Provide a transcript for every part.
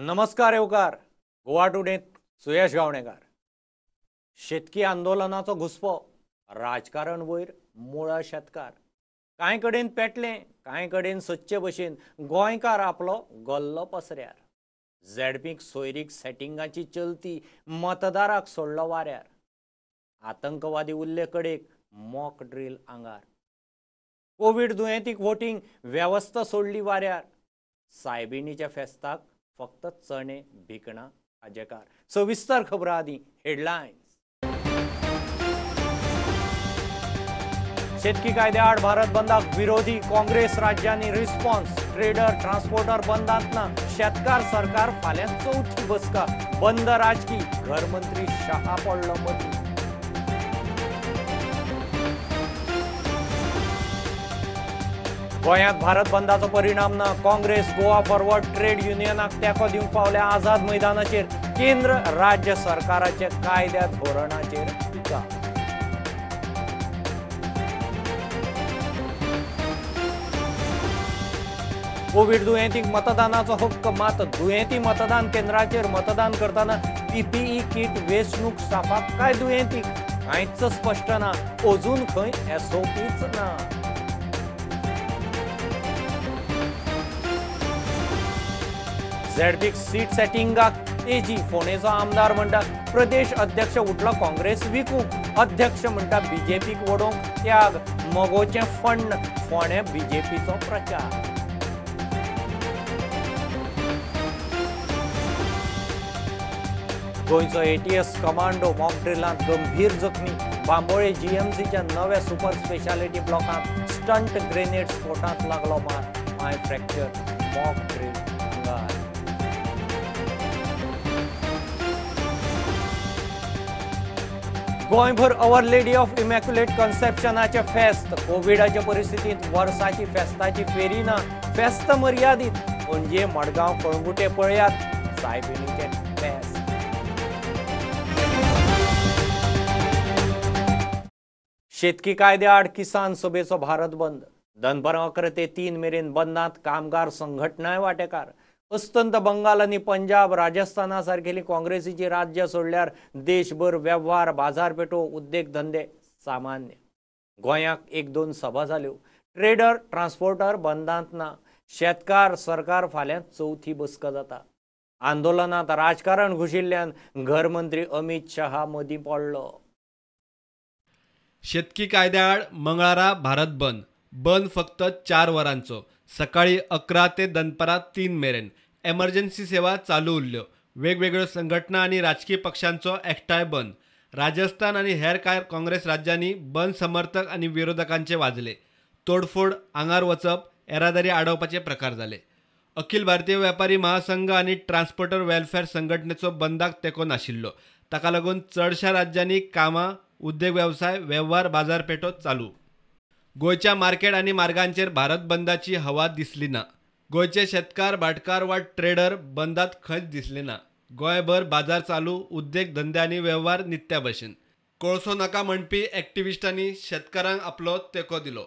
नमस्कार येवकार गोवा टुडेंत सुयश गावणेकार। शेतकी आंदोलनाचो घुसपो, राजकारण वयर मुळा शेतकार, कांय कडेन पेटलें कांय कडेन सदचे भशेन गोंयकार आपलो गल्लो पसऱ्यार। झेडपीक सोयरीक सेटिंगाची चलती मतदाराक सोडलो वाऱ्यार। आतंकवादी उरले कडेक मॉक ड्रील आंगार। कोवीड दुयेंतीक वोटींग वेवस्था सोडली वाऱ्यार। सायबिणीच्या फेस्ताक फक्त चणे भिकणां खाजेकार। सविस्तर खबरां आदी हेडलायन्स। शेतकी कायद्या आड भारत बंदाक विरोधी काँग्रेस राज्यांनी रिस्पॉन्स। ट्रेडर ट्रान्सपोर्टर बंदांत ना, शेतकार सरकार फाल्यां चवथी बसका। बंद राजकी, घरमंत्री शहा पडलो मदीं। गोंयांत भारत बंदाचो परिणाम ना, काँग्रेस गोवा फॉरवर्ड ट्रेड युनियनाक तेंको दिवंक पावल्या आझाद मैदानाचेर। केंद्र राज्य सरकाराचे कायद्या धोरणाचेर टिका। कोवीड दुयेंतींक मतदानाचो हक्क, मात दुयेंती मतदान केंद्राचेर मतदान करतना पीपीई किट वेंचणूक स्टाफाक काय दुयेंतीक कांयच स्पश्ट ना, अजून खंय एसओपीच ना। झेडपीक सीट सेटिंगाक तेजी, फोंडेचो आमदार म्हणटा प्रदेश अध्यक्ष उठलो काँग्रेस विकूंक, अध्यक्ष म्हणटा बीजेपीक वडोवंक त्याग। मगोचें फंड, फोंडे बीजेपीचो प्रचार। गोंयचो एटीएस कमांडो मॉक ड्रिलांत गंभीर जखमी। बांबोळे जीएमसीच्या नव्या सुपर स्पेशालिटी ब्लॉकांत स्टंट ग्रेनेड स्फोटांत लागलो मार, पांय फ्रॅक्चर, मॉक ड्रील आंगार। गोंयभर our lady of immaculate कन्सेप्शनाचें फेस्त। कोविडाचे परिस्थितींत वर्साची फेस्ताची फेरी ना, फेस्त मर्यादीत। पणजे, मडगांव, कळंगुटे पळयात सायबिणीचें फेस्त। शेतकी कायद्या आड किसान सभेचो भारत बंद। दनपरां 11 ते 3 मेरेन बंदांत कामगार संघटनाय वांटेकार। अस्तंत बंगाल आनी पंजाब, राजस्थाना सारकेली काँग्रेसीची राज्य सोडल्यार देशभर वेव्हार, बाजारपेठो, उद्देगधंदे सामान्य। गोंयाक 1-2 सभा जाल्यो। ट्रेडर ट्रान्सपोर्टर बंदांत ना, शेतकार सरकार फाल्यां चवथी बसका जाता। आंदोलनांत राजकारण घुशिल्ल्यान घरमंत्री अमित शहा मदीं पडलो। शेतकी कायद्याआड मंगळारा भारत बंद। बंद फक्त 4 वरांचो, सकाळी 11 ते दनपरां 3 मेरेन। एमर्जन्सी सेवा चालू उरल्यो। वेगवेगळ्यो संघटना आनी राजकी पक्षांचो एकठांय बंद। राजस्थान आनी हेर कांय काँग्रेस राज्यांनी बंद समर्थक आनी विरोधकांचे वाजले। तोडफोड, आंगार वचप, येरादारी आडोवपाचे प्रकार जाले। अखिल भारतीय व्यापारी महासंघ आनी ट्रान्सपोर्टर वेलफेअर संघटनेचो बंदाक तेंको नाशिल्लो। ताका लागून चडश्या राज्यांनी कामां, उद्देग वेवसाय, वेव्हार, बाजारपेठो चालू। गोंयच्या मार्केट आनी मार्गांचेर भारत बंदाची हवा दिसली ना। गोंयचे शेतकार, भाटकार वा ट्रेडर बंदात खंयच दिसले ना। गोंयभर बाजार चालू, उद्देग धंदे आनी वेव्हार नित्या भशेन। कोळसो नाका म्हणपी एक्टिविस्टांनी शेतकारांक आपलो तेंको दिलो।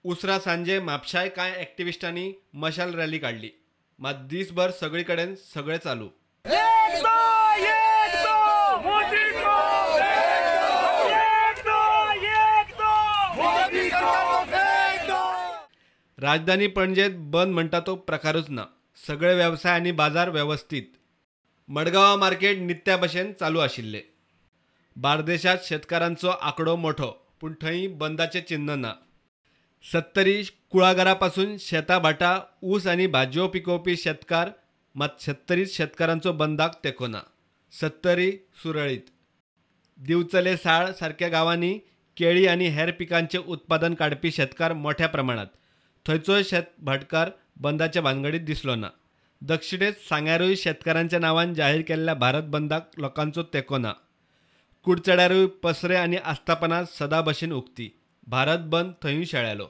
उसरा सांजे म्हापशाय कांय एक्टिविस्टांनी मशाल रॅली काडली। मात दीसभर सगळी कडेन सगळें चालू। राजधानी पणजेत बंद म्हणटा तो प्रकारूच ना। सगळे वेवसाय आनी बाजार वेवस्थीत। मडगांव मार्केट नित्या भशेन चालू आशिल्ले। बार्देशांत शेतकारांचो आंकडो मोठो, पूण थंय बंदाचें चिन्न ना। सत्तरी कुळागरा पासून शेतां भाटां, ऊस आनी भाजयो पिकोवपी शेतकार मात सत्तरीत शेतकारांचो बंदाक तेंको ना। सत्तरी सुरळीत। दिवचले, साळ सारक्या गांवांनी केळी आनी हेर पिकांचें उत्पादन काडपी शेतकार मोठ्या प्रमाणांत। थंयचोय शेत भाटकार बंदाच्या भानगडीत दिसलो ना। दक्षिणेत सांग्यारूय शेतकारांच्या नांवान जाहीर केल्ल्या भारत बंदाक लोकांचो तेंको ना। कुडचड्यारूय पसरे आनी आस्थापनां सदां भशेन उक्ती। भारत बंद थंयूय शेळेलो।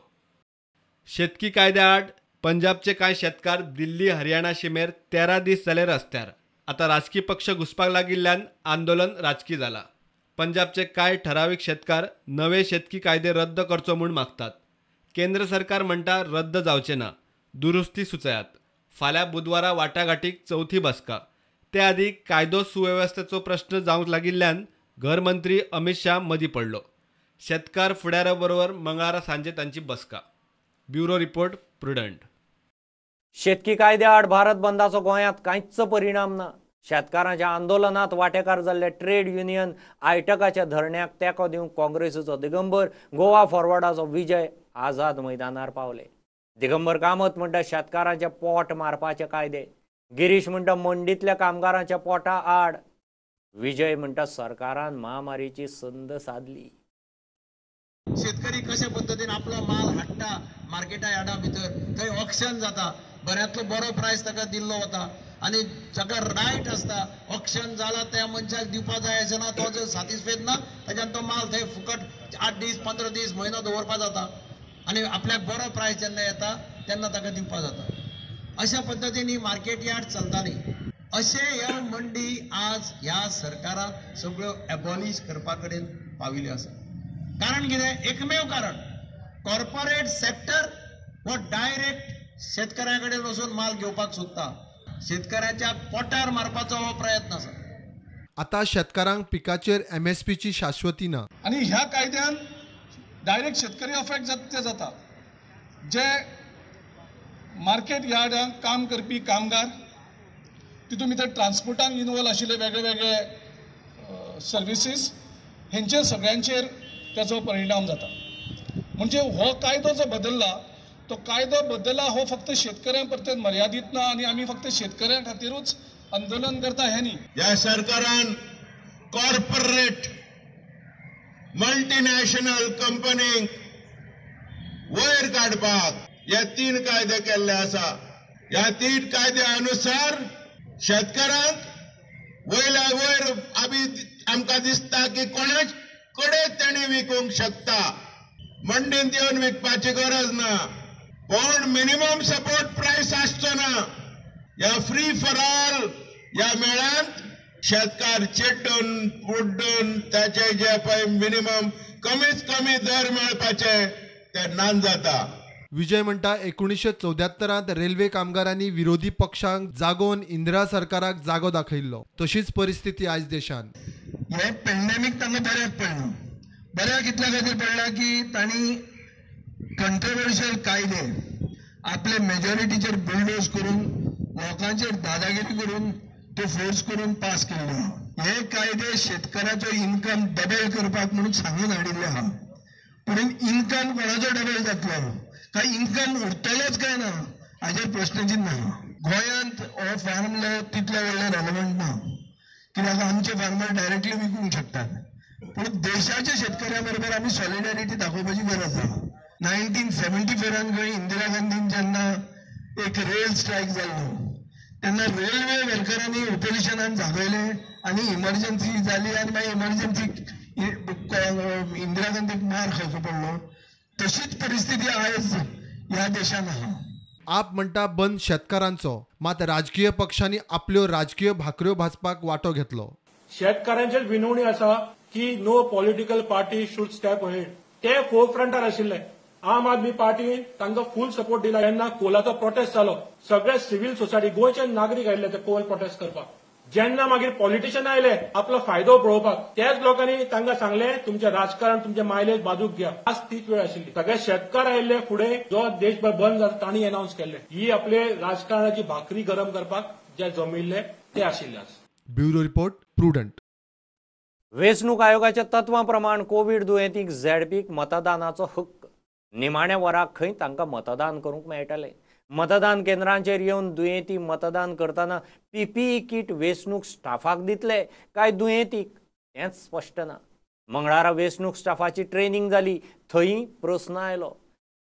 शेतकी कायद्या आड पंजाबचे कांय शेतकार दिल्ली, हरियाणा शिमेर 13 दीस जाले रस्त्यार। आतां राजकी पक्ष घुसपाक लागिल्ल्यान आंदोलन राजकी जाला। पंजाबचे कांय ठरावीक शेतकार नवे शेतकी कायदे रद्द करचो म्हूण मागतात। केंद्र सरकार म्हणटा रद्द जावचे ना, दुरुस्ती सुचयात। फाल्यां बुधवारा वाटाघाटीक चवथी बसका. ते आदीं कायदो सुवेवस्थेचो प्रश्न जावंक लागिल्ल्यान घरमंत्री अमित शाह मदीं पडलो. शेतकार फुडाऱ्या बरोबर मंगळारा सांजे तांची बसका. Bureau report, Prudent. शेतकी कायद्या आड भारत बंदाचो गोंयांत कांयच परिणाम ना. शेतकारांच्या आंदोलनात वांटेकार जाल्ले ट्रेड युनियन आयटकाच्या धरण्याक तेंको दिवंक काँग्रेसीचो दिगंबर, गोवा फॉरवर्डाचो विजय आझाद मैदानार पावले. दिगंबर कामत म्हणटा शेतकारांचे पोट मारपाचे कायदे, गिरीश म्हणटा मंडीतल्या कामगारांच्या पोटा आड, विजय म्हणटा सरकारान महामारीची संद सादली. शेतकरी कशा पद्दतीन आपलो माल हाडटा मार्केटा यार्डा भितर, थंय ऑक्शन जाता, बऱ्यांतलो बरो प्रायस ताका दिल्लो वता आनी ताका रायट आसता. ऑक्शन जाला त्या मनशाक दिवपा जाय अशें ना, तो जर सॅटिस्फायड ना ताच्यान तो माल थंय फुकट 8 दीस 15 दीस म्हयनो दवरपा जाता आनी आपल्याक बरो प्रायस जेन्ना येता तेन्ना ताका दिवपा जाता. अशा पद्दतीन ही मार्केट यार्ड चलताली. अशें ह्या मंडी आज ह्या सरकारान सगळ्यो एबॉलिश करपा कडेन पाविल्ल्यो आसा. कारण कितें? एकमेव कारण, कॉर्पोरेट सेक्टर हो डायरेक्ट शेतकऱ्यां कडेन वचून माल घेवपाक सोदता. शेतकऱ्याच्या पोटार मारपाचो हो प्रयत्न आसा. आतां शेतकारांक पिकाचेर एमएसपीची शाश्वती ना आनी ह्या कायद्यान डायरेक्ट शेतकरी अफेक्ट जाता जाता. जे मार्केट यार्डांत काम करपी कामगार, तितून भितर ट्रान्सपोर्टान इनवॉल्व आशिल्ले वेगळे वेगळे सर्विसीस, हेंचेर सगळ्यांचेर त्याचो परिणाम जाता. म्हणजे हो कायदो जो बदलला तो कायदो बदलला हो फक्त शेतकऱ्यां परते मर्यादीत ना आनी आमी फक्त शेतकऱ्यां खातीरूच आंदोलन करता हें न्ही. ह्या सरकारान कॉर्पोरेट मल्टीनॅशनल कंपनींक वयर काडपाक हे 3 कायदे केल्ले आसा. ह्या 3 कायद्या अनुसार शेतकारांक वयल्या वयर आमी आमकां दिसता की कोणाच कडेन तांणी विकूंक शकता, मंडींत येवन विकपाची गरज ना, पण मिनिमम सपोर्ट प्रायस आसचो ना. ह्या फ्री फॉर ऑल ह्या मेळांत शेतकार चिड्डून पुड्डून ताचे जे पळय मिनिमम कमीत कमी दर मेळपाचे ते नान जाता. विजय म्हणटा 1974 रेल्वे कामगारांनी विरोधी पक्षांक जागोवन इंदिरा सरकाराक जागो दाखयल्लो. तशीच परिस्थिती आयज देशान. हें पेंडेमीक तांकां बऱ्याक पडना. बऱ्याक कितल्या खातीर पडला की तांणी कंट्रोवर्शियल कायदे आपले मेजॉरिटीचेर बुलडोज करून लोकांचेर दादागिरी करून ते फोर्स करून पास केल्ले आहा. हे कायदे शेतकऱ्याचो इन्कम डबल करपाक म्हणून सांगून हाडिल्ले आहा. पूण इन्कम कोणाचो डबल जातलो काय इन्कम उरतलोच काय ना हाचेर प्रश्नचिन्ह आहा. गोंयांत हो फार्म लॉ तितलो व्हडलो रेलेवंट ना, कित्याक आमचे फार्मर डायरेक्टली विकूंक शकतात. पूण देशाच्या शेतकऱ्यां बरोबर आमी सॉलिडॅरिटी दाखोवपाची गरज आहा. 1974 खंय इंदिरा गांधीन जेन्ना एक रेल स्ट्रायक जाल्लो तेन्ना रेल्वे वर्करांनी ओपोजिशनान जागयलें आनी इमर्जन्सी जाली आनी मागीर इमर्जन्सी इंदिरा गांधीक मार खावचो पडलो. तशीच परिस्थिती आयज ह्या देशान आहा. आप म्हणटा बंद शेतकारांचो, मात राजकीय पक्षांनी आपल्यो राजकीय भाकऱ्यो भाजपाक वांटो घेतलो. शेतकारांचेर विनवणी आसा की no political party should step ahead. ते फोर फ्रंटार आशिल्ले. आम आदमी पार्टीन तांकां फूल सपोर्ट दिला. जेन्ना कोलाचो प्रोटेस्ट जालो, सगळे सिव्हिल सोसायटी गोंयचे नागरीक आयिल्ले ते कोल प्रोटेस्ट करपाक. जेन्ना मागीर पॉलिटिशियन आयले आपलो फायदो पळोवपाक, त्याच लोकांनी तांकां सांगलें तुमचें राजकारण, तुमचें मायलेज बाजूक घ्या. आज तीच वेळ आशिल्ली. सगळे शेतकार आयिल्ले फुडें जो देशभर बंद जाता तांणी अनावन्स केल्ले. ही आपले राजकारणाची भाकरी गरम करपाक जे जमिल्ले ते आशिल्ले. Bureau report, Prudent. वेंचणूक आयोगाच्या तत्वां प्रमाण कोवीड दुयेंतीक झेडपीक मतदानाचो हक्क. निमाण्या वराक खंय तांकां मतदान करूंक मेळटलें. मतदान केंद्रांचेर येवन दुयेंती मतदान करतना पीपीई किट वेंचणूक स्टाफाक दितले काय दुयेंतीक हेंच स्पश्ट ना. मंगळारा वेंचणूक स्टाफाची ट्रेनिंग जाली, थंय प्रस्न आयलो.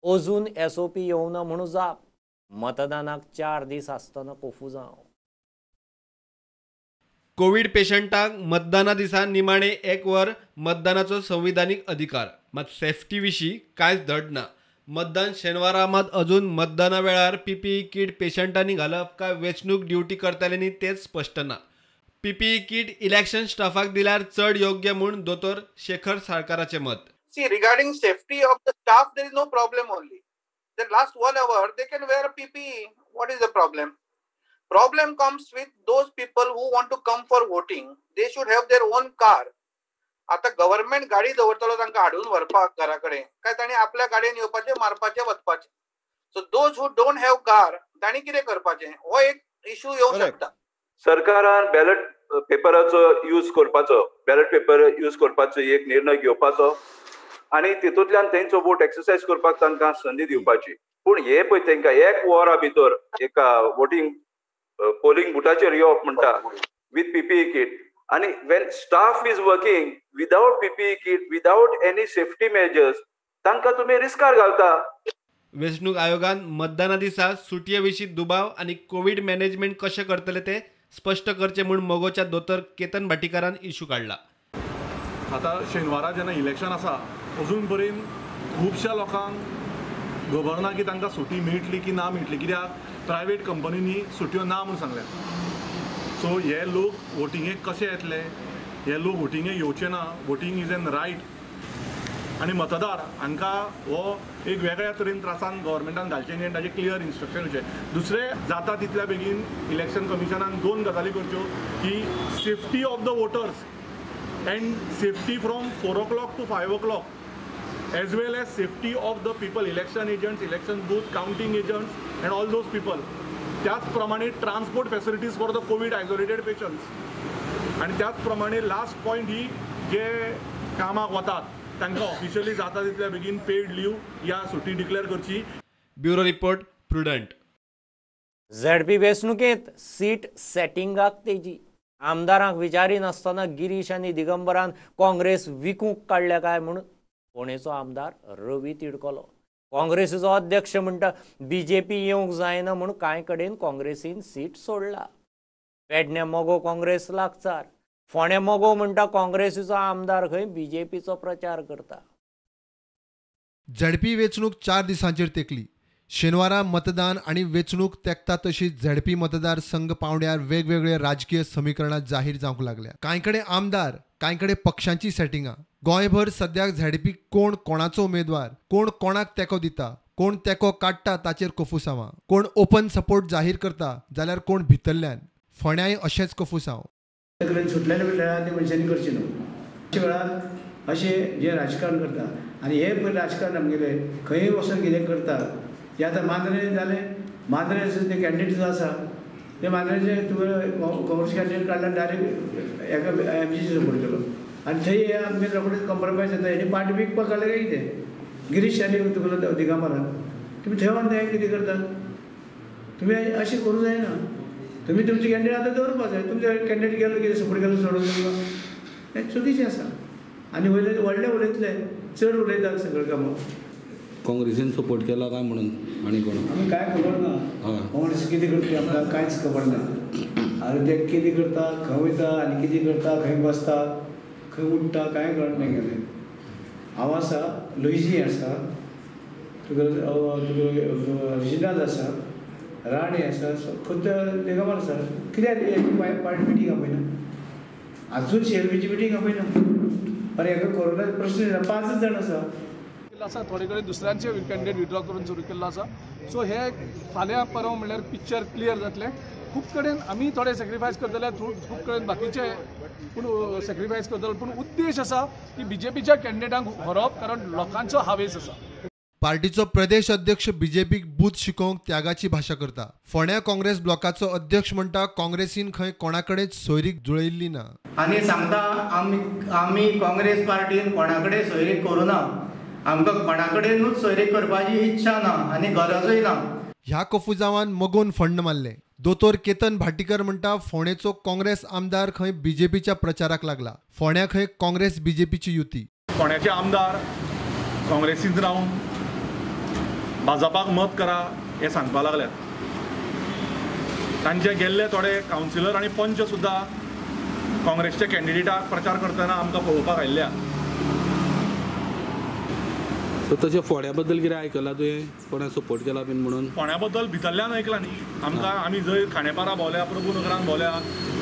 अजून एसओपी येवना म्हणून जाप. मतदानाक 4 दीस आसतना कोफुजांव. कोवीड पेशंटांक मतदाना दिसा निमाणे 1 वर मतदानाचो संविधानीक अधिकार, मात सेफ्टी विशीं कांयच धड ना. मतदान शेनवारा मात अजून मतदाना वेळार पीपीई किट पेशंटांनी घालप काय वेंचणूक ड्युटी करतल्यांनी तेच स्पश्ट ना. पीपीई किट इलेक्शन स्टाफाक दिल्यार चड योग्य म्हूण दोतोर शेखर साळकाराचें मत. See, regarding safety of the staff, there is no problem only. The last 1 hour they can wear a PPE. What is the problem? Problem comes with those people who want to come for voting. They should have their own car. आतां government गाडी दवरतलो तांकां हाडून व्हरपाक घरा कडेन, काय तांणी आपल्या गाडयेन येवपाचें, मारपाचें, वचपाचें. So those who don't have car तांणी कितें करपाचें, हो एक इशू येवंक शकता. सरकारान बॅलट पेपराचो यूज करपाचो, बॅलट पेपर यूज करपाचो एक निर्णय घेवपाचो आनी तितूंतल्यान तेंचो वोट एक्सरसायज करपाक तांकां संदी दिवपाची. पूण हे पळय तांकां एक वरा भितर एका वोटींग पोलिंग बुथाचेर येवप म्हणटा विथ पीपीई किट, आनी when staff is working without PPE kit, without any safety measures, तांकां तुमी रिस्कार घालता. वेंचणूक आयोगान मतदाना दिसा सुटये विशीं दुबाव आनी कोवीड मॅनेजमेंट कशें करतले ते स्पश्ट करचें म्हूण मगोच्या दोतोर केतन भाटीकारान इशू काडला. आतां शेनवारा जेन्ना इलेक्शन आसा अजून पर्यंत खुबश्या लोकांक खबर ना की तांकां सुटी मेळटली की ना मेळटली, कित्याक प्रायवेट कंपनींनी सुटयो ना म्हूण सांगल्यात. सो हे लोक वोटिंगेक कशे येतले, हे लोक वोटिंगेक येवचे ना. वोटींग is an right आनी मतदार हांकां हो एक वेगळ्या तरेन त्रासान गव्हर्मेंटान घालचें न्ही आनी ताचें क्लियर इन्स्ट्रक्शन दिवचें. दुसरें जाता तितल्या बेगीन इलेक्शन कमिशनान दोन गजाली करच्यो की safety of the voters and safety from 4 o'clock to 5 o'clock as well as safety of the people, election agents, election booth, counting agents and all those people. त्याच प्रमाणे transport facilities for the COVID isolated patients, आनी त्याच प्रमाणे last point ही जे कामाक वतात तांकां officially जाता तितल्या बेगीन पेड लीव या सुटी डिक्लेअर करची. Bureau report, Prudent. ZP वेंचणुकेंत सीट सेटिंगाक तेजी. आमदारांक विचारिनासतना गिरीश आनी दिगंबरान काँग्रेस विकूंक काडल्या काय म्हूण फोंडेचो आमदार रवी तिडकलो. काँग्रेसीचो अध्यक्ष म्हणटा बीजेपी येवंक जायना म्हूण कांय कडेन काँग्रेसीन सीट सोडला. पेडणे मगो काँग्रेस लागसार, फोंडें मगो म्हणटा काँग्रेसीचो आमदार खंय बीजेपीचो प्रचार करता. झेडपी वेंचणूक 4 दिसांचेर तेंकली. शेनवारा मतदान आनी वेंचणूक तेंकता तशीच झेडपी मतदारसंघ पावंड्यार वेगवेगळे राजकीय समीकरणां जाहीर जावंक लागल्या. कांय कडेन आमदार, कांय कडेन पक्षांची सेटिंगां. गोंयभर सद्याक झेडपी कोण कोणाचो उमेदवार, कोण कोणाक तेंको दिता, कोण तेंको काडटा ताचेर कोफुसांवां. कोण ओपन सपोर्ट जाहीर करता जाल्यार कोण भितरल्यान. फोंड्याय अशेंच कोफुसांव. सुटलेले वेळार ते मनशांनी करचें न्हू. अशे वेळार अशें जें राजकारण करता आनी हें राजकारण आमगेलें खंय वचून कितें करता. ते आतां मांद्रें जालें, मांद्रें ते कॅन्डिडेट जो आसा ते मांद्रेचे तुवें काँग्रेस कॅन्डिडेट काडला, डायरेक्ट एका एमजीसी सपोर्ट केलो आनी थंय आमगेले रोखडेच कॉम्प्रोमायज जाता. हेणी पार्टी विकपाक काडलें काय कितें? गिरीश आनी तुगेलो दिगंबरान तुमी थंय वचून तें कितें करता? तुमी अशें करूं जायना. तुमी तुमचे कॅन्डिडेट आतां दवरपाक जाय. तुमचे कॅन्डिडेट गेलो कितें सपोर्ट केलो सोडून दिलो, हें चुकीचें आसा. आनी वयले व्हडले उलयतले, चड उलयता सगळें कामां. काँग्रेसीन सपोर्ट केला काय म्हणून आनी कोण आमी कांय खबर ना. काँग्रेस कितें करता आमकां कांयच खबर ना. आनी ते कितें करता, खंय वयता आनी कितें करता, खंय बसता, खंय उठ्ठा, कांय कळना गेलें. हांव आसा, लुईजी आसा, तुगेलो तुगेलो रिजिनाल्ड आसा, राणे आसा, खुद्द दिगंबर आसा. कित्याक पार्टी मिटींग आपयना? आजून सीएलपीची मिटींग आपयना. अरे हाका कोरोना प्रश्न येना, 5 जाण आसा. आसा थोडे कडेन दुसऱ्यांचे कॅन्डिडेट विड्रॉ करून सुरू केल्लो आसा. सो हे फाल्यां परवां म्हणल्यार पिक्चर क्लियर जातलें. खूब कडेन आमी थोडे सॅक्रिफायस करतले, खूब कडेन बाकीचे पूण सॅक्रिफायस करतले, पूण उद्देश आसा की बीजेपीच्या कॅन्डिडेटांक हरोवप, कारण लोकांचो हावेस आसा. पार्टीचो प्रदेश अध्यक्ष बीजेपीक बूथ शिकोवंक त्यागाची भाशा करता. फोंड्या काँग्रेस ब्लॉकाचो अध्यक्ष म्हणटा काँग्रेसीन खंय कोणाकडेच सोयरीक जुळयल्ली ना. आनी सांगता आमी काँग्रेस पार्टीन कोणाकडेन सोयरीक करूं ना. आमकां कोणा कडेनूच सोयरीक करपाची इच्छा ना आनी गरजूय ना. ह्या कोफुजावान मगोन फंड मारले. दोतोर केतन भाटीकर म्हणटा फोंडेचो काँग्रेस आमदार खंय बीजेपीच्या प्रचाराक लागला. फोंड्या खंय काँग्रेस बीजेपीची युती. फोंड्याचे आमदार काँग्रेसींत रावन भाजपाक मत करा हें सांगपाक लागल्यात. तांचे गेल्ले थोडे कावन्सिलर आनी पंच सुद्दां काँग्रेसच्या कॅन्डिडेटाक प्रचार करतना आमकां पळोवपाक आयिल्ल्या. सो तशें फोंड्या बद्दल कितें आयकलां तुवें? कोणा सपोर्ट केला बीन म्हणून? फोंड्या बद्दल भितरल्यान आयकलां न्ही. आमकां आमी जंय खांडेपारा भोंवल्या, प्रभू नगरान भोंवल्या,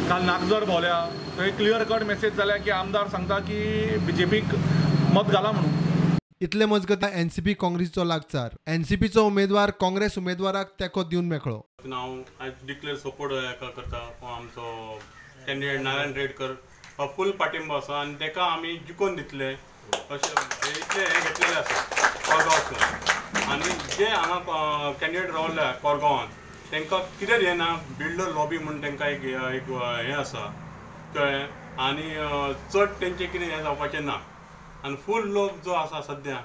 काल नागझर भोंवल्या, थंय क्लियर कट मेसेज जाल्या की आमदार सांगता की बीजेपीक मत घाला म्हणून. इतले मजगतीं एनसीपी काँग्रेसीचो लागचार. एनसीपीचो उमेदवार काँग्रेस उमेदवाराक तेंको दिवन मेकळो. हांव आयज डिक्लेअर सपोर्ट हेका करता. आमचो कॅन्डिडेट नारायण रेडकर फूल पाठिंबो आसा आनी ताका आमी जिखोवन दितले अशें इतलें हें घेतलेलें आसा कोरगांवसून. आनी जे हांगा कॅन्डिडेट रावल्या कोरगांवान तांकां कितें येना बिल्डर लॉबी म्हूण तांकां एक एक हें आसा, कळ्ळें. आनी चड तेंचें कितें हें जावपाचें ना. आनी फूल लोक जो आसा सद्या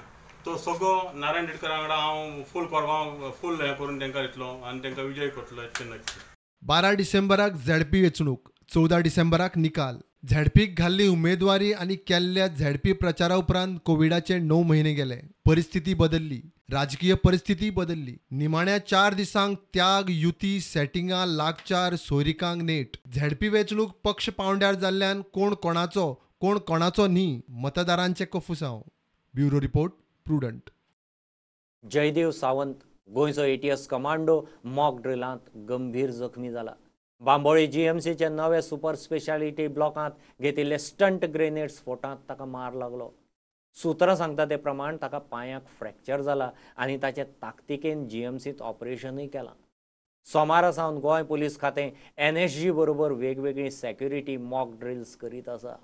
तो सगळो नारायण रेडकरा वांगडा हांव फूल कोरगांव फूल हें करून तांकां दितलो आनी तांकां विजय करतलो इतलें नक्की. 12 डिसेंबराक झेडपी वेंचणूक, 14 डिसेंबराक निकाल. झेडपीक घाल्ली उमेदवारी आनी केल्ल्या झेडपी प्रचारा उपरांत कोविडाचे 9 म्हयने गेले. परिस्थिती बदल्ली, राजकीय परिस्थिती बदल्ली. निमाण्या 4 दिसांक त्याग, युती, सेटिंगां, लागचार, सोयरिकांक नेट. झेडपी वेंचणूक पक्ष पावंड्यार जाल्ल्यान कोण कोणाचो कोण कोणाचो न्ही, मतदारांचें कोफुसांव. Bureau report, Prudent. Jaydev Sawant गोंयचो एटीएस कमांडो मॉक ड्रिलांत गंभीर जखमी जाला. बांबोळी जीएमसीचे नवे सुपर स्पेशालिटी ब्लॉकांत घेतिल्ले स्टंट ग्रेनेड स्फोटांत ताका मार लागलो. सूत्रां सांगता ते प्रमाण ताका पांयाक फ्रॅक्चर जाला आनी ताचें ताकतिकेन जीएमसींत ऑपरेशनूय केलां. सोमारा सावन गोंय पुलीस खातें एनएसजी बरोबर वेगवेगळी सेक्युरिटी मॉक ड्रिल्स करीत आसा.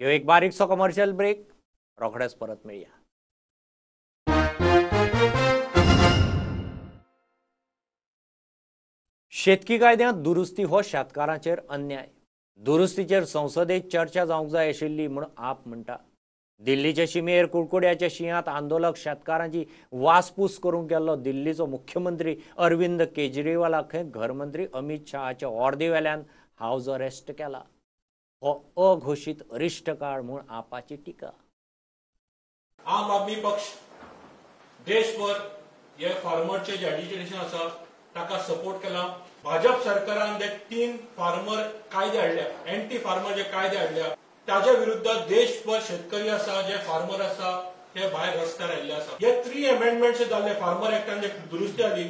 ह्यो एक बारीकसो कमर्शियल ब्रेक, रोखडेच परत मेळया. शेतकी कायद्यांत दुरुस्ती हो शेतकारांचेर अन्याय. दुरुस्तीचेर संसदेत चर्चा जावंक जाय आशिल्ली म्हूण आप म्हणटा. दिल्लीचे शिमेर कुडकुड्याच्या शिंयांत आंदोलक शेतकारांची वासपूस करूंक गेल्लो दिल्लीचो मुख्यमंत्री अरविंद केजरीवालाक खंय घरमंत्री अमित शहाच्या ऑर्दी वेल्यान हावज अरेस्ट केला. हो अघोशीत अरिश्ट काळ म्हूण आपाची टिका. आम आदमी पक्ष देशभर हे फार्मरचे जे एजिटेशन आसा ताका सपोर्ट केला. भाजप सरकारान जे 3 फार्मर कायदे हाडल्या, एंटी फार्मर जे कायदे हाडल्या ताजे विरुद्ध देशभर शेतकरी आसा, जे फार्मर आसा ते भायर रस्त्यार आयिल्ले आसा. हे 3 अमेंडमेंट्स जाल्ले फार्मर एक्टान जे दुरुस्ती आली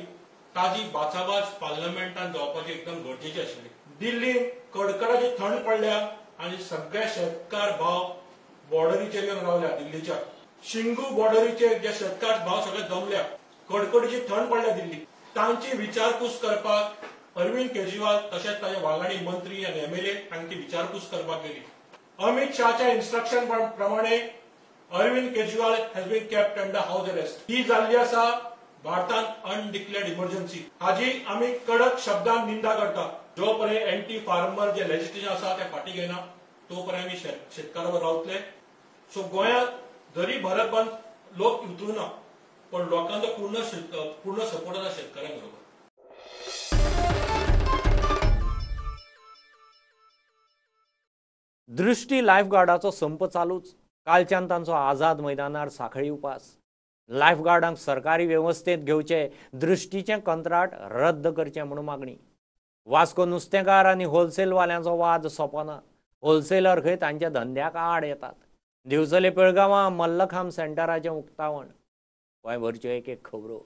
ताजी बाचाबाच पार्लमेंटान जावपाची एकदम गरजेची आशिल्ली. दिल्लीन कडकडाची थंड पडल्या आनी सगळे शेतकार भाव बॉर्डरीचेर येवन रावल्या. दिल्लीच्या शिंगू बॉर्डरीचेर जे शेतकार भाव सगळे दमल्या, कडकडीची थंड पडल्या दिल्ली. तांची विचारपूस करपाक अरविंद केजरीवाल तशेंच ताजे वांगडी मंत्री आनी एमएलए तांची विचारपूस करपाक गेली. अमित शहाच्या इन्स्ट्रक्शन प्रमाणे Arvind Kejriwal has been kept under house arrest. ही जाल्ली आसा भारतान अनडिक्लेअर्ड इमर्जन्सी. हाजी आमी कडक शब्दान निंदा करता. जो पर्यंत एंटी फार्मर जे लेजिस्लेशन आसा ते फाटी घेना तो पर्यंत आमी शेतकारावर रावतले. सो गोंयांत जरी भारत बंद लोक उतरूना पण लोकांचो पूर्ण सपोर्ट आसा शेतकऱ्यां बरोबर. दृष्टी लायफगार्डाचो संप चालूच. कालच्यान तांचो आझाद मैदानार साखळी उपास. लायफगार्डांक सरकारी वेवस्थेंत घेवचे, दृष्टीचें कंत्राट रद्द करचें म्हूण मागणी. वास्को नुस्तेकार आनी होलसेलवाल्यांचो वाद सोंपना. होलसेलर खंय तांच्या धंद्याक आड येतात. दिवचले पेळगांवां मल्लखांब सेंटराचें उक्तावण. गोंयभरच्यो एक एक खबरो.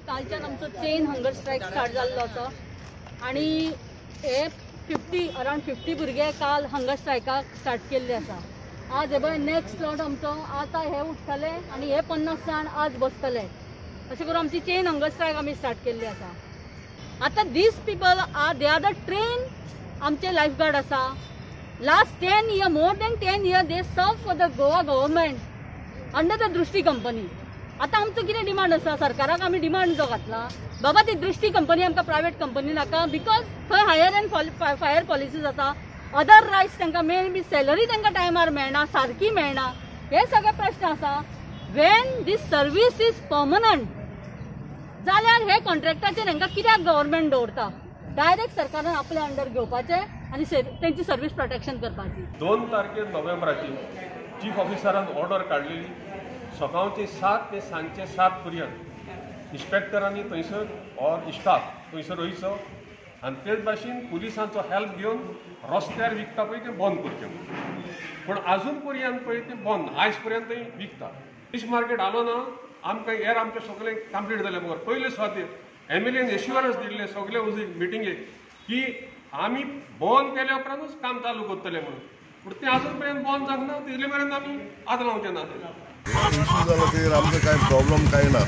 कालच्यान आमचो चेन हंगर स्ट्रायक स्टार्ट जाल्लो आसा आनी हे 50 अरावंड 50 भुरगे काल हंगर स्ट्रायकाक स्टार्ट केल्ले आसा. आज हे पळय नेक्स्ट स्लॉट आमचो आतां हे उठ्ठले आनी हे 50 जाण आज बसतले. अशें करून आमची चेन हंगर स्ट्रायक आमी स्टार्ट केल्ली आसा. आतां these people are they are the train आमचे लायफगार्ड आसा. Last 10 year, more than 10 year they serve for the Goa government under the Drushti company. आतां आमचो कितें डिमांड आसा, सरकाराक आमी डिमांड जो घातला बाबा ती दृष्टी कंपनी आमकां प्रायवेट कंपनी नाका, because थंय हायर एंड फायर पॉलिसी जाता, अदर रायट्स तांकां मेन बी सॅलरी तांकां टायमार मेळना, सारकी मेळना, हे सगळे प्रश्न आसा. When this service is permanent जाल्यार हे कॉन्ट्रॅक्टाचेर हांकां कित्याक गव्हर्मेंट दवरता? डायरेक्ट सरकारान आपल्या अंडर घेवपाचें आनी तेंची सर्वीस प्रोटेक्शन करपाची. 2 तारखेर नोव्हेंबराची चीफ ऑफिसरान ऑर्डर काडलेली सकाळचे 7 ते सांजचे 7 पर्यंत इन्स्पेक्टरांनी थंयसर ऑर स्टाफ थंयसर वयचो आनी तेच भाशेन पुलिसांचो हेल्प घेवन रस्त्यार विकता पळय तें बंद करचें म्हणून. पूण आजून पर्यंत पळय तें बंद, आयज पर्यंत विकता. फीश मार्केट आलो ना आमकां हेर आमचें सगळें कंप्लीट जालें बगर पयले सुवातेर एमएलएन एश्युरन्स दिल्लें सगळे उजीक मिटिंगेक की आमी बंद केल्या उपरांतूच काम चालू करतले म्हणून, पूण तें आजून पर्यंत बंद जावंक ना. तितले मेरेन आमी हात लावचें ना. इशू जालो तेजेर आमकां कांय प्रॉब्लम कांय ना.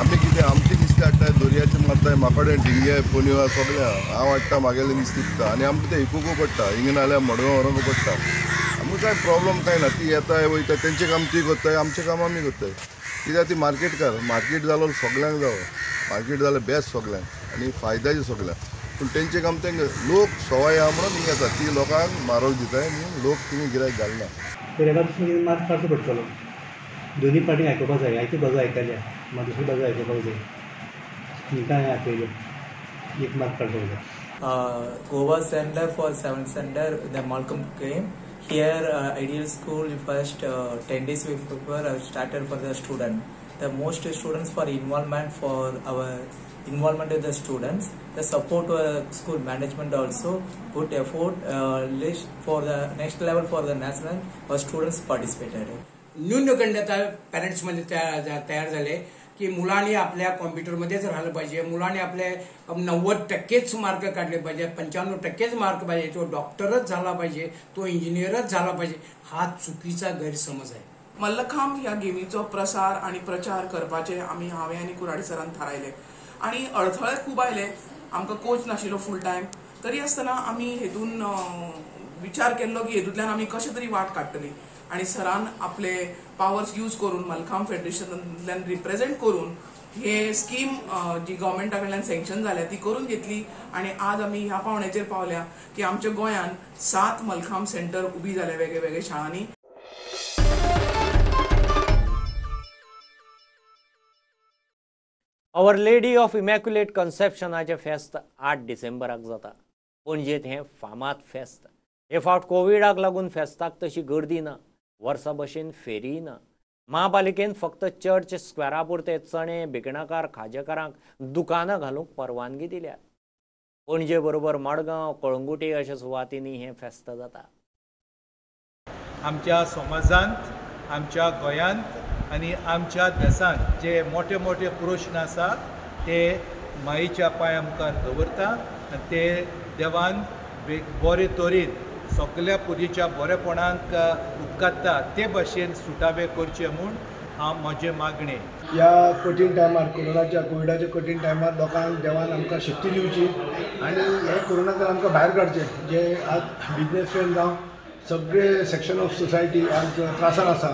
आमी कितें आमचें नुस्तें हाडटाय, दर्याचें मारताय, म्हाकोडे ढिंगे पोन्यो सगळें हांव हाडटा, म्हागेलें नुस्तें विकता आनी आमकां तें विकूंक पडटा, हिंगा नाल्यार मडगांव व्हरूंक पडटा. आमकां कांय प्रॉब्लम कांय ना. ती येताय वयता, तेंचें काम ती करताय, आमचें काम आमी करताय. कित्याक ती मार्केटकार, मार्केट जालो सगळ्यांक जावो, मार्केट जालें बेस्ट सगळ्यांक आनी फायद्याचें सगळ्यांक. पूण तेंचें काम तेंकां लोक सवाय आहा म्हणून हिंगा येता, ती लोकांक म्हारग दिताय आनी लोक थिंगा गिरायक घालना. तर एका दुसरो मार्क काडचो पडटलो. दोनी पार्टीक आयकुपाक जाय. आयची बाजू आयकल्या, मागीर दुसरी बाजू आयकुपाक जाय. तांकां आयकयलें एक मार्क काडपाक जाय. Goa center for 7th center, the Malcolm came. Here Ideal School first 10 days before started for the student. The most students for involvement, for our involvement of the students, the support school management also put effort list for the next level for the national our students participated. न्यूनगंड पॅरेंट्समध्ये तयार झाले की मुलांनी आपल्या कॉम्प्युटरमध्येच राहिलं पाहिजे, मुलांनी आपले 90% मार्क काढले पाहिजे, 95% मार्क पाहिजे, तो डॉक्टरच झाला पाहिजे, तो इंजिनियरच झाला पाहिजे. हा चुकीचा गैरसमज आहे. मल्लखांब ह्या गेमीचो प्रसार आणि प्रचार करपाचे आमी हांवें आनी कुराडी सरान थारायले आनी अडथळे खूब आयले. आमकां कोच नाशिल्लो फूल टायम, तरी आसतना आमी हेतून विचार केल्लो की हेतूंतल्यान आमी कशें तरी वाट काडटली आनी सरान आपले पावर्स यूज करून मलखांब फेडरेशनांतल्यान रिप्रेझेंट करून हे स्कीम जी गव्हर्मेंटा कडल्यान सँक्शन जाल्या ती करून घेतली आनी आज आमी ह्या पावण्याचेर पावल्या की आमच्या गोंयांत 7 मलखांब सेंटर उबी जाल्या वेगळे वेगळे शाळांनी. Our lady of immaculate कन्सेप्शनाचें फेस्त 8 डिसेंबराक जाता. पणजेंत हें फामाद फेस्त. हे फावट कोविडाक लागून फेस्ताक तशी गर्दी ना, वर्सा भशेन फेरीय ना. महापालिकेन फक्त चर्च स्क्वेरा पुरते चणे भिकणाकार खाजेकारांक दुकानां घालूंक परवानगी दिल्या. पणजे बरोबर मडगांव, कळंगुटे अशा सुवातींनी हें फेस्त जाता. आमच्या समाजांत, आमच्या गोंयांत आनी आमच्या देशांत जे मोठे मोठे प्रश्न आसा ते माईच्या पांया मुखार दवरता आनी ते देवान बरे तरेन सगल्या पुरीच्या बरेपणाक उपकारता ते भाशेन सुटावे करचे म्हूण हांव म्हजें मागणें. ह्या कठीण टायमार, कोरोनाच्या कोविडाच्या कठीण टायमार लोकांक देवान आमकां शक्ती दिवची आनी हे कोरोनांतल्यान आमकां भायर काडचें. जे आज बिजनेसमॅन जावं सगळे सेक्शन ऑफ सोसायटी आज त्रासान आसा,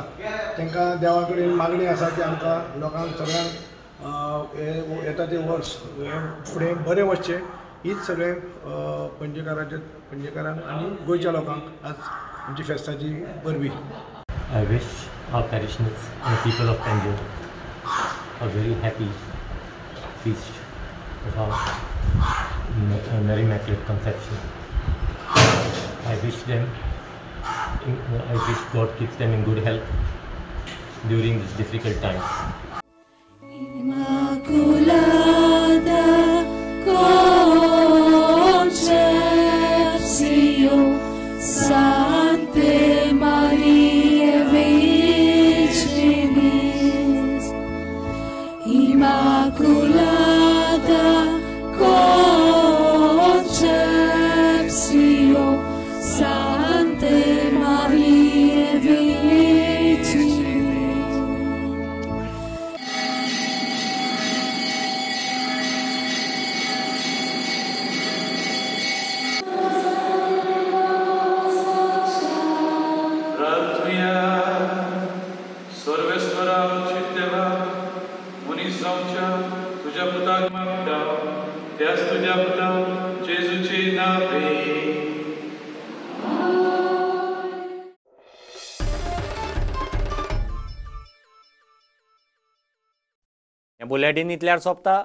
तांकां देवा कडेन मागणी आसा की आमकां लोकांक सगळ्यांक हे येता ते वर्स फुडें बरें वचचें, हीच सगळे पणजेकारांक आनी गोंयच्या लोकांक आज आमची फेस्ताची परबी. I wish our parishioners and the people of Panjim a very happy feast of our Mary Immaculate Conception. I wish God keeps them in good health during these difficult times. Immaculada Concepción, Santa Maria Virginis, Immaculada Concepción, Santa Maria Virginis. Bulletin इतल्यार सोंपता.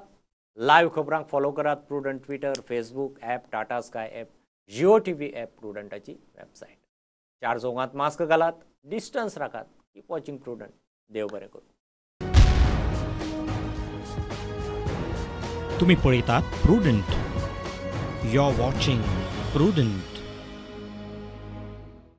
Live खबरांक follow करात Prudent Twitter, Facebook app, Tata Sky app, Jio TV app, प्रुडंटाची website. 4 चौगांत mask घालात, distance राखात. Keep watching Prudent. देव बरें करूं. तुम्ही पळयतात prudent. You're watching Prudent.